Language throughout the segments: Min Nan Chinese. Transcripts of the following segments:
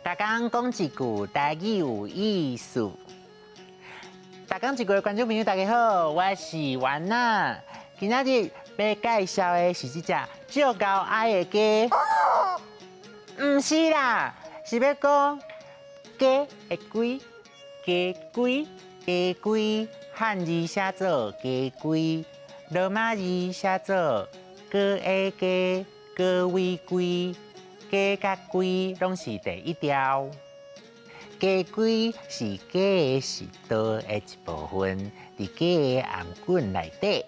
逐工講一句台語有意思。逐工一句的觀眾朋友，大家好，我是丸仔。今仔日欲介紹的是這隻足𠢕哀的雞，毋是啦，是欲講雞的雞，雞規，雞規，漢字寫做雞規，羅馬字寫做高矮雞，高位規，雞佮規攏是第一調。雞規是雞的食道的一部分，佇雞的頷頸內底。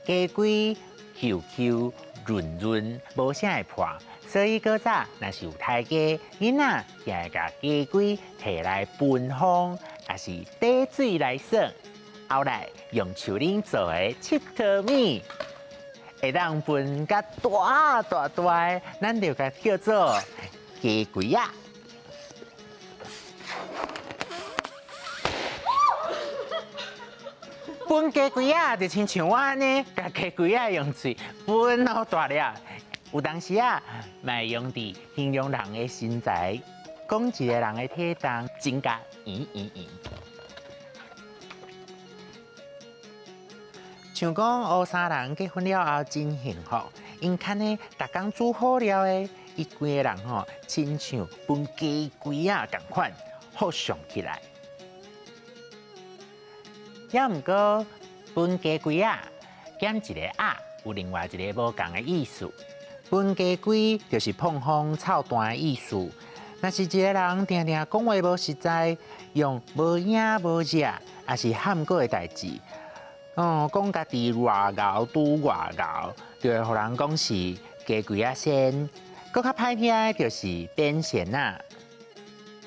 雞規幼幼潤潤，無啥會破，所以古早若是有刣雞，囡仔就會共雞規提來分風，抑是綴水來耍。後來用樹奶做的𨑨迌物，會當分甲大大大的，咱就共叫做雞規仔。分雞規仔就親像我按呢，共雞規仔用喙分予大粒。有當時啊，嘛會用佇形容人的身材，講一个人的體重增加圓圓圓。像講烏衫人結婚了後真幸福，𪜶牽的逐工煮好料的，伊規个人吼，親像分雞規仔仝款，好上起來。猶毋過分雞規仔減一個仔，有另外一个無仝的意思。分雞規就是膨風臭彈的意思。若是一个人定定講話無實在，用無影無跡，抑是喊過的代誌，哦，講家己偌𠢕拄偌𠢕，就會予人講是雞規仔仙。閣較歹聽的就是變仙仔。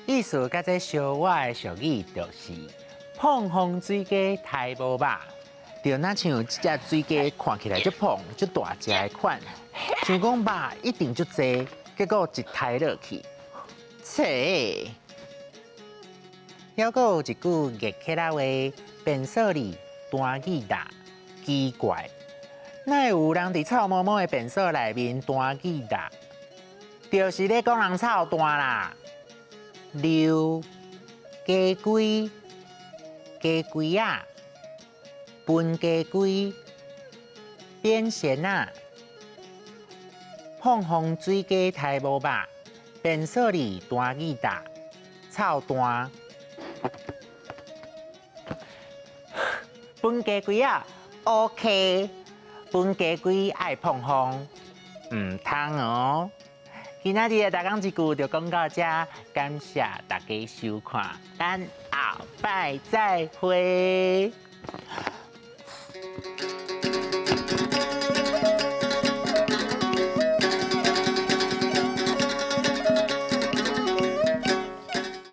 意思佮這相倚的俗語就是，膨風水雞刣無肉，就若像這隻水雞看起來足膨、足大隻的款，想講肉一定足濟，結果一刣落去，切！猶閣有一句月客仔話：便所裡彈吉他，奇怪，哪會有人佇臭毛毛的便所內面彈吉他？就是咧講人臭彈啦。溜雞規。雞規仔，分雞規，變仙仔，膨風水雞刣無肉，便所裡彈吉他，臭彈，分雞規仔，OK，分雞規愛膨風，毋通哦。今仔日的逐工一句就講到這，感謝大家收看，咱後擺再會。